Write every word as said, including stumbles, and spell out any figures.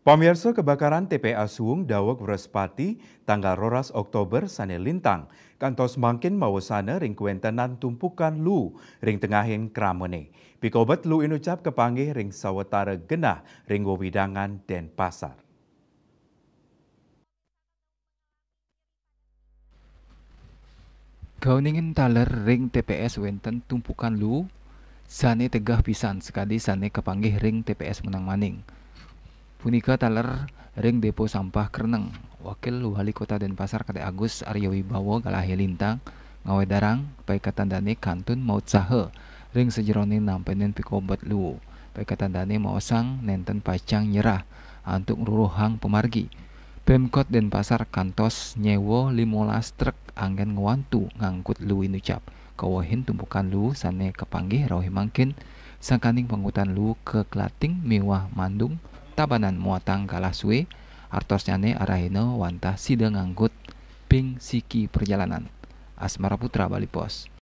Pamirsa, kebakaran T P A Suwung daweg Wrespati tanggal roras Oktober sane lintang kantos mangkin mawasana ring kwentenan tumpukan luu ring tengahing kramane. Pikobet luu inucap kapanggih ring sawatara genah ring wewidangan Denpasar. Kauningin taler ring T P S wenten tumpukan luu sane tegeh pisan sakadi sane kapanggih ring T P S meneng maning. Punika taler ring Depo Sampah Kreneng. Wakil Wali Kota Denpasar Kadek Agus Arya Wibawa galahe lintang ngawedarang paiketan dane kantun mautsaha ring sajeroning nampenin pikobet luu. Paiketan dane maosang nenten pacang nyerah antuk ngruruhang pamargi. Pemkot Denpasar kantos nyewa limolas trek anggen ngwantu ngangkut luu inucap. Kawehin tumpukan luu sane kapanggih rauh mangkin sangkaning pangkutan luu ka Klating miwah Mandung Tabanan muatang galah sue, artosnyane arahina wantah sida ngangkut ping siki perjalanan. Asmara Putra, Bali Post.